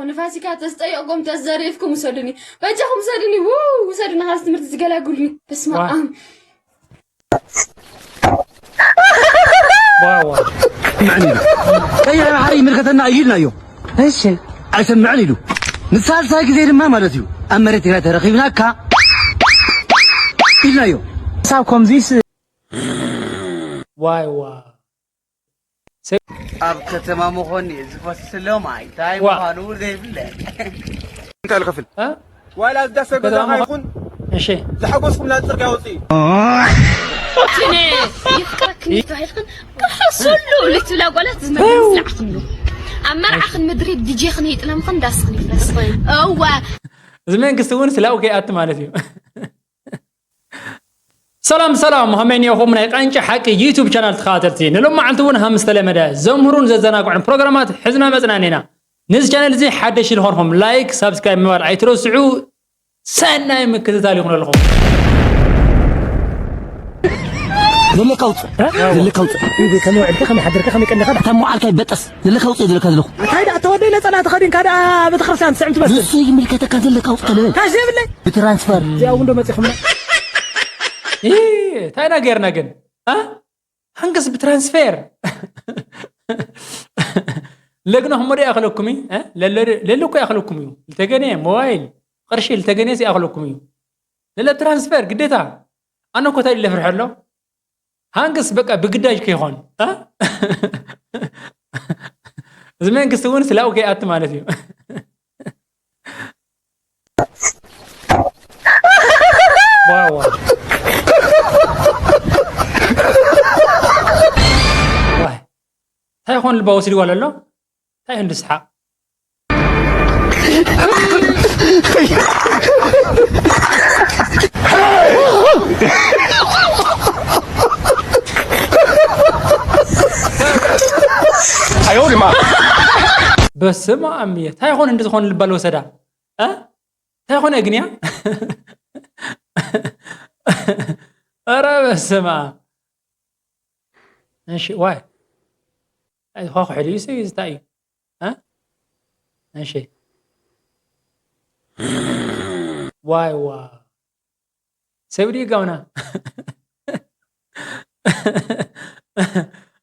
ንፋሲካ ተስጠየቕኩም ተዘሪፍኩም ውሰዱኒ። በጃኹም ውሰዱኒ። ው ውሰዱኒ። ካብዚ ትምህርቲ ዝገላግሉኒ። በስመ ዋ። ኣብ። ዋዋ። ቀይሕ ባሕሪ ይምልከተና እዩ ኢልናዮ። እሺ። ኣይሰምዕን ኢሉ። ንሳልሳይ ግዜ ድማ ማለት እዩ ኣብ መሬት ትግራይ ተረኺብናካ ኢልናዮ። ሳብ ከምዚስ ዋይ ዋ ኣብ ከተማ መኾኒ ዝፈስስ ዘሎ ማይ እንታይ ዋ። ምዃኑ ዘይፍለጥ። እንታይ ልኸፍል? እ? ዋላ ዝዳሰ ገዛኻ ይኹን እሺ ዝሓጎስኩም ናብ ፅርግያ ወፅኢ ትነ የፍቅረክኒ ተባሂልክን ክሕሰሉ ልትብላ ጓላት ዝመገብ ዝለዓኽን ኣሎ ኣብ መርዓኽን ምድሪ ዲጄኽን ይጥለምኽን ዳስኽን ይፍረስ እዋ እዚ መንግስቲ እውን ስላው ከይኣት ማለት እዩ ሰላም ሰላም ሃመኒኹም ናይ ቃንጫ ሓቂ ዩቱብ ቻናል ተኸታተልቲ ንሎም መዓልቲ እውን ሃም ዝተለመደ ዘምህሩን ዘዘናግዑን ፕሮግራማት ሕዝና መፅናን ኢና ነዚ ቻነል እዚ ሓደሽ ዝኾንኹም ላይክ ሳብስክራይብ ምባል ኣይትረስዑ ሰናይ ምክትታል ይኹነልኹም ዘለካ ውፅእ ዘለካ ውፅእ ከመይ ውዕልካ ከመይ ሓደርካ ከመይ ቀንኻ እታ መዓልካ ይበጠስ ዘለካ ውፅእ ዘለካ ዘለኹ እንታይ ደኣ ተወደይ ነፀላ ተኸዲንካ ደኣ ቤተክርስትያን ትስዕም ትመስል ንሱ ይምልከተካ ዘለካ ውፅእ ተለበል እንታይ ዘይብለይ ብትራንስፈር እዚኣ እውን ዶ መፂኹምና እንታይ ኢና ገይርና ግን እ? ሃንገስ ብትራንስፌር ለግኖ ህሞዶ ያኸለኩም ለለኮ ያኸለኩም እዩ ልተገነ ሞባይል ቅርሺ ልተገነ ያኸለኩም እዩ ለለ ትራንስፌር ግዴታ ኣነ ኮታ ለፍርሐ ኣሎ ሃንገስ በቃ ብግዳጅ ከይኾን እ? እዚ መንግስቲ እውን ስላው ከይኣት ማለት እዩ ዋዋ እንታይ ይኾን ልባ ወሲድዋ ለሎ እንታይ እንዲ ስሓቕ በስመ ኣብ እየ እንታይ ይኾን እንዲ ዝኾን ልባ ልወሰዳ እንታይ ኾነ ግን እያ ኧረ በስመ ኣብ እሺ ዋይ ኳኩሒ ድዩ ሰብዚ እንታይ እዩ እሺ ዋይ ዋ ሰብ ድዩ ጋውና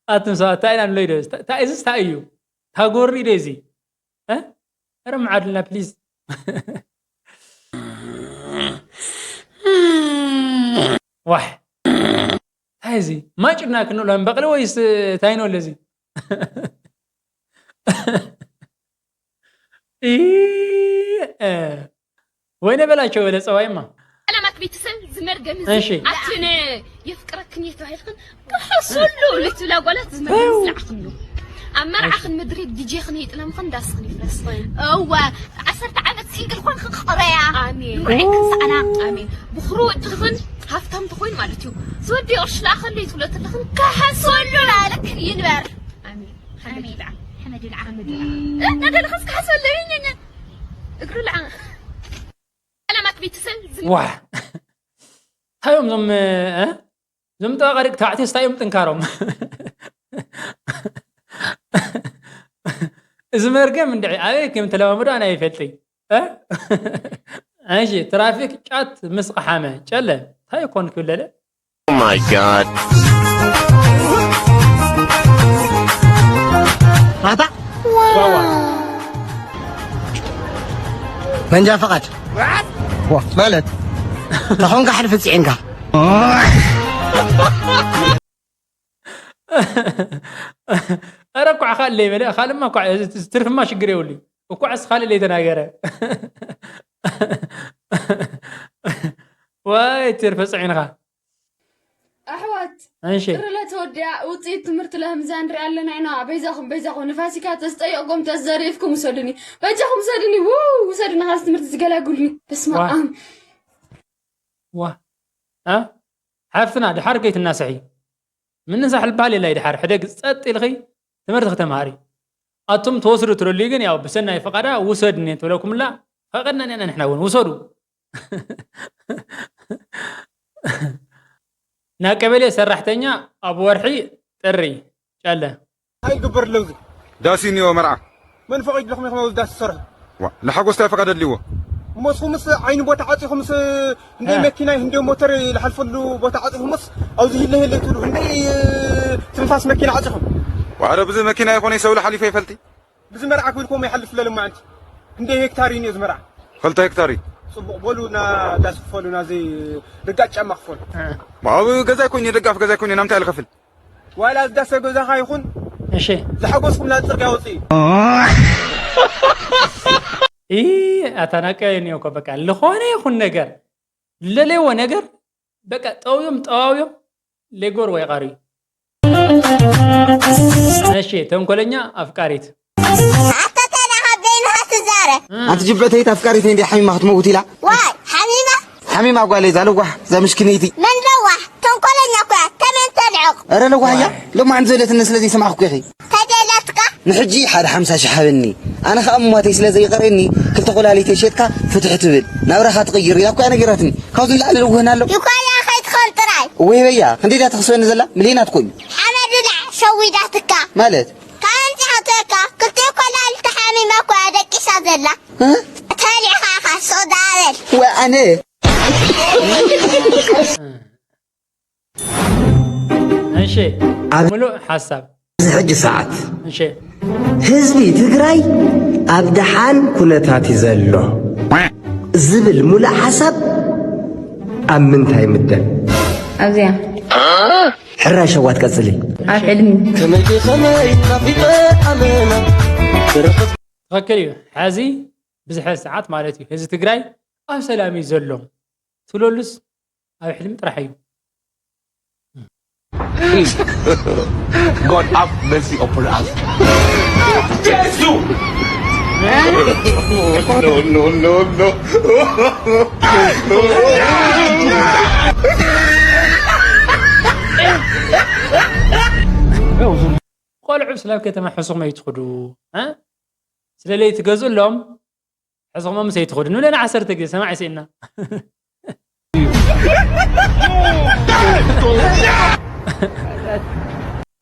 ኣቱም ሰባት እንታይ ኢና ንብሎ ኢዶ እንታይ እዚስ እንታይ እዩ ታጎሪ ኢዶ እዚ እ ኧረ መዓድልና ፕሊዝ ዋሕ እንታይ እዚ ማጭድና ክንብሎ በቕሊ ወይስ እንታይ ንበሎ እዚ ወይነ በላቸው በለ ፀባይማ ሰላማት ቤተሰብ ዝመርገም እሺ ኣትነ የፍቅረክን እየ ተባሂልክን ክሕሰሉ ልትብላ ጓላት ዝመርገም ዝለዓኽን እዩ ኣብ መርዓኽን ምድሪ ዲጄኽን ይጥለምኽን ዳስኽን ይፍረስ እዋ ዓሰርተ ዓመት ሲንግል ኮንክ ክቕረያ ኣሜን ምርዒ ክንሰኣና ኣሜን ብኽሩ እትኽን ሃፍታም ትኾይን ማለት እዩ ዝወዲ ቅርሽ ለኣኸሉ ይትብሎ ትለኽን ክሕሰሉ ላለክን ይንበር ኣሜን ሓመድ ይልዓ ሓመድ ይልዓ ሓመድ ይልዓ ናደለኸስ ክሕሰሉ ይኛኛ እግሩ ለዓ ሰላማት ቤተሰብ ዋ ታዮም ዞም እ? ዞም ጠባቃ ደቂ ተባዕትዮ ስታይ እዮም ጥንካሮም እዚ መርገም እንድዒ ኣበይ ከም ተለማመዶ ኣነ ኣይፈልጥይ እ? እሺ ትራፊክ ጫት ምስ ቀሓመ ጨለ እንታይ ይኮን ክብለለ Oh my god. ኣታ መንጃ ፈቃድ ዋ፣ ማለት ተኾንካ ሕልፊ ፅዒንካ ኧረ እኳ ካልእ ለይበለ ካልእማ እኳ ትርፍማ ሽግር የብሉ እኳ ስ ካልእ ለይተናገረ ወይ ትርፊ ፅዒንኻ ኣሕዋት እሺ ጥሪ ለተወዲኣ ውፅኢት ትምህርቲ ለህምዛ ንሪኣ ኣለና ኢና በይዛኹም በይዛኹም ንፋሲካ ተስጠየቕኩም ተዘሪፍኩም ውሰዱኒ በጃኹም ውሰዱኒ ው ውሰዱኒ ካብዚ ትምህርቲ ዝገላግሉኒ በስመ ዋ። ኣብ ዋ እ ሓፍትና ድሓር ከይትናስሒ ምንሳሕ ልበሃል የላይ ድሓር ሕደግ ጸጥ ኢልኺ ትምህርቲ ክተምሃሪ ኣቱም ተወስዱ ትደልዩ ግን ያው ብሰናይ ፈቓዳ ውሰድኒ ትብለኩምላ ፈቐድና ኒና ንሕና እውን ውሰዱ ናብ ቀበሌ ሰራሕተኛ ኣብ ወርሒ ጥሪ ጨለ እንታይ ይግበር ኣሎ እዚ ዳስ እዩ እኒኦ መርዓ መን ፈቒድልኩም ኢኹም ኣብዚ ዳስ ትሰርሑ ዋ፣ ንሓጎስ እንታይ ፈቃድ ኣድልዎ? እሞ እስኹምስ ዓይኒ ቦታ ዓፂኹምስ፣ እንደ እ። መኪና እንደ ሞተር ዝሓልፈሉ ቦታ ዓፂኹምስ፣ ኣብዚ ህለ ህለ ትብሉ፣ እንደ ትንፋስ መኪና ዓፂኹም። ዋረ፣ ብዚ መኪና ይኾነ ሰብ ሓሊፈ ይፈልጢ? ብዚ መርዓ ኮይንኩም ይሓልፍ ለልማዓንቲ። እንደ ሄክታር እዩ እዚ መርዓ። ክልተ ሄክታር እዩ። ፅቡቕ፣ በሉ፣ ና ዳስ ክፈሉ፣ ናዚ ርጋጭ ጫማ ክፈሉ። እ። ኣብ ገዛ ይኮን፣ ደጋፍ ገዛ ይኮን፣ ናምታይ ልኸፍል? ዋላ ዝዳሰ ገዛኻ ይኹን፣ እሺ። ዝሓጎስኩም ናብ ጽርግያ ውጽእ። ኢ፣ ኣታ ናቀ እኒኦ እኮ በቃ፣ ልኾነ ይኹን ነገር፣ ለሌዎ ነገር፣ በቃ፣ ጠውዮም፣ ጠዋውዮም፣ ሌጎር ወይ ቃሪ። እሺ፣ ተንኮለኛ ኣፍቃሪት። ኣታ ተና ካብ በይንኻ ትዛረብ። ኣንቲ ጅብዕተይት ኣፍቃሪተይ እንዲ ሓሚማ ክትመውት ኢላ። ዋይ፣ ሓሚማ? ሓሚማ ጓለይ እዛ ለዋህ፣ እዛ ምሽክነይቲ። መን ለዋህ? ተንኮለኛ እኮ እያ። ተመን ተልዕቕ? ኧረ ለዋህ እያ። ሎማዓንቲ ዘደለትኒ ስለ ዘይሰማዕኩ ኢኺ። ተደለትካ? ንሕጂ ሓደ ሓምሳ ሺሕ ሃበኒ። ኣነ ኸኣ እሞ ኣተይ ስለ ዘይቐርየኒ፣ ክልተ ኮላሊተይ ሸጥካ ፍትሒ ትብል። ናብራኻ ትቕይር ኢላ እኮ እያ ነጊራትኒ። ካብዚ ንላዕሊ ልውህና ኣሎ? ይኮላ ከይትኾን ጥራይ። ወይ በያ፣ ክንደይ ድያ ትኽስበኒ ዘላ? ሚልዮናት እኮ እዩ። ሓመድ ብላዕ፣ ሸዊዳትካ። ማለት? ካብ ኣምጺኣቶካ፣ ክልተ ኮላሊት ሓሚማ እኮ እያ ደቂሳ ዘላ። እ? ተሊዕኻ ኢኻ፣ ሶዳ በል። ወኣነ። እሺ፣ ኣብ ሙሉእ ሓሳብ። እዚ ሕጂ ሰዓት እሺ። ህዝቢ ትግራይ ኣብ ደሓን ኩነታት እዩ ዘሎ ዝብል ሙሉእ ሓሳብ ኣብ ምንታይ ምደብ? ኣብዚኣ። ሕራይ ሸዋት ቀጽሊ። ኣብ ሕልሚ። ከመይ ከመይ ናፊቐ ኣመና ብርኽት ትኽክል እዩ። ሕዚ ብዝሐ ሰዓት ማለት እዩ። ህዝቢ ትግራይ ኣብ ሰላም እዩ ዘሎ። ትብለሉስ ኣብ ሕልሚ ጥራሕ እዩ። God have mercy upon us. ጀሱ! No, no, no, no. ቆልዑ ስለ ኣብ ከተማ ሕሱም ኣይትኹዱ፣ እ? ስለ ለይቲ ገዝእሎም፣ ሕሱም ምስ ኣይትኹዱ። ንብለን ዓሰርተ ግዜ ሰማዕ ይስእና።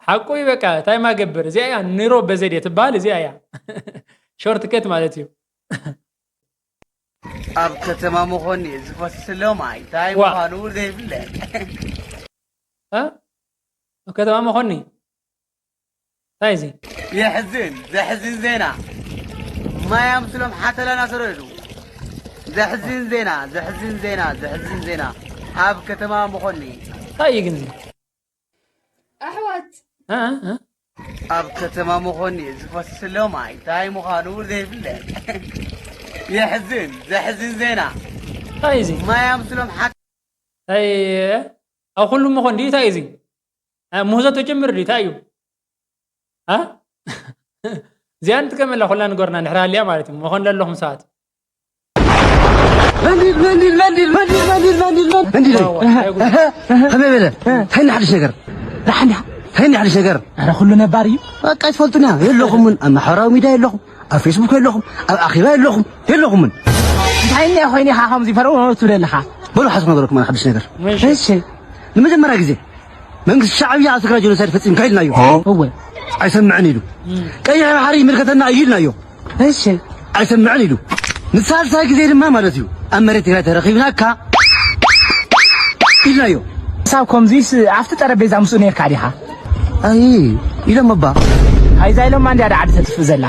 ሓቁ እዩ በቃ፣ እንታይ ማገብር? እዚኣ እያ ኑሮ በዘዴ ትበሃል፣ እዚኣ እያ። ሾርት ከት ማለት እዩ። ኣብ ከተማ መኾኒ ዝፈስስ ዘሎ ማይ እንታይ ዋ። ምዃኑ ዘይፍለጥ። እ? ኣብ ከተማ መኾኒ? እንታይ እዚ? የሕዝን፣ ዘሕዝን ዜና። ማይ ኣምስሎም ሓተላ እናሰደዱ። ዘሕዝን ዜና፣ ዘሕዝን ዜና፣ ዘሕዝን ዜና። ኣብ ከተማ መኾኒ። እንታይ እዩ ግን እዚ? ኣሕዋት። እ፣ እ፣ እ? ኣብ ከተማ መኾኒ ዝፈስስ ዘሎ ማይ እንታይ ምዃኑ ዘይፍለጥ። የሕዝን፣ ዘሕዝን ዜና። እንታይ እዚ? ማይ ኣምስሎም ሓ- እንታይ፣ ኣብ ኩሉ መኾን ድዩ? እንታይ እዚ? እ፣ ምህዞ ተጀምር ድዩ? እንታይ እዩ? እ? እዚኣ ንጥቀመላ ኩላ ንገርና፣ ንድሕር ሃልያ ማለት እዩ። መኾን ለለኹም ሰባት። መንዲል፣ መንዲል፣ መንዲል፣ መንዲል፣ መንዲል፣ መንዲል፣ መንዲል። ዋው፣ ዋው፣ ዋው። ከመይ በለ? እንታይ ሓድሽ ነገር? ደሓን ዲኻ? እንታይ ሓድሽ ነገር? ኧረ፣ ኩሉ ነባር እዩ። በቃ፣ ኣይትፈልጡና። የለኹምን። ኣብ ማሕበራዊ ሚድያ የለኹም። ኣብ ፌስቡክ የለኹም። ኣብ ኣኼባ የለኹም። የለኹምን። እንታይ እኒኣ ኮይኑ ኢኻ ከምዚ ፈረው ትብል ኣለኻ? በሉ፣ ሓዝኹ ነገርኩም፣ ኣነ ሓድሽ ነገር። እሺ። እሺ። ንመጀመርያ ግዜ መንግስቲ ሻዕብያ ኣብ ትግራይ ጀኖሳይድ ፈጺምካ ኢልናዮ። እወ። ኣይሰምዕን ኢሉ። እም። ቀይሕ ባሕሪ ይምልከተና እዩ ኢልናዮ። እሺ። ኣይሰምዕን ኢሉ። ንሳልሳይ ግዜ ድማ ማለት እዩ፣ ኣብ መሬት ትግራይ ተረኺብናካ ኢልናዮ። ክሳብ ከምዚስ ኣብቲ ጠረጴዛ ምስኡ ነርካ ዲኻ? ኣይ፣ ኢሎም እባ። ኣይዛ ኢሎማ እንድያ ዳ ዓዲ ተጥፍእ ዘላ።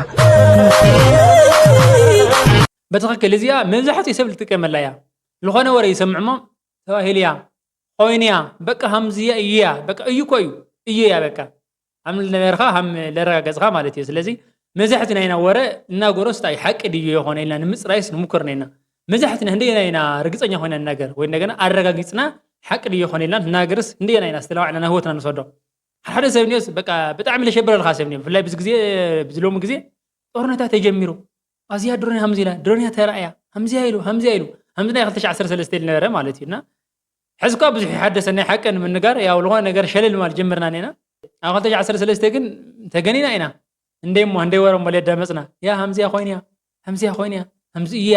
በትኽክል እዚኣ መብዛሕትኡ ሰብ ዝጥቀመላ እያ። ዝኾነ ወረ ይሰምዕ እሞ ተባሂሉ እያ። ኮይንያ፣ በቃ ሃምዝያ እያ፣ በቃ እዩ እኮ እዩ፣ እዩ እያ በቃ። ሃም ለነርኻ፣ ሃም ለረጋገጽኻ ማለት እዩ። ስለዚ መብዛሕትና ኢና ወረ እናጎረስ ታይ ሓቂ ድዩ የኾነ ኢልና ንምጽራይስ ንሙክር ነና። መብዛሕትና ህንደየና ኢና ርግጸኛ ኮይና ንናገር ወይ እንደገና ኣረጋጊጽና ሓቂ ድዩ የኾነ ኢልና ንናገርስ ህንደየና ኢና ዝተለዋዕና ናብ ህይወትና ንሰዶ። ሓደ ሰብ እኒኦስ በቃ ብጣዕሚ ለሸብረልካ ሰብ እኒኦ። ብፍላይ ብዚ ግዜ፣ ብዚ ሎሚ ግዜ ጦርነታት ተጀሚሩ። ኣዚያ ድሮን እያ ሃምዚ ኢላ፣ ድሮን እያ ተራእያ፣ ሃምዚያ ኢሉ፣ ሃምዚያ ኢሉ፣ ሃምዚ ናይ ክልተ ሽሕ ዓሰርተ ሰለስተ ኢሉ ነበረ ማለት እዩ። እና ሕዚ እኳ ብዙሕ ይሓደሰ ናይ ሓቂ ንምንጋር፣ ያው ዝኾነ ነገር ሸለል ማለት ጀምርና ኔና። ኣብ ክልተ ሽሕ ዓሰርተ ሰለስተ ግን ተገኒና ኢና። እንደይ እሞ፣ እንደይ ወረ እሞ ለዳመጽና። ያ ሃምዚያ ኮይንያ፣ ሃምዚያ ኮይንያ፣ ሃምዚ እያ፣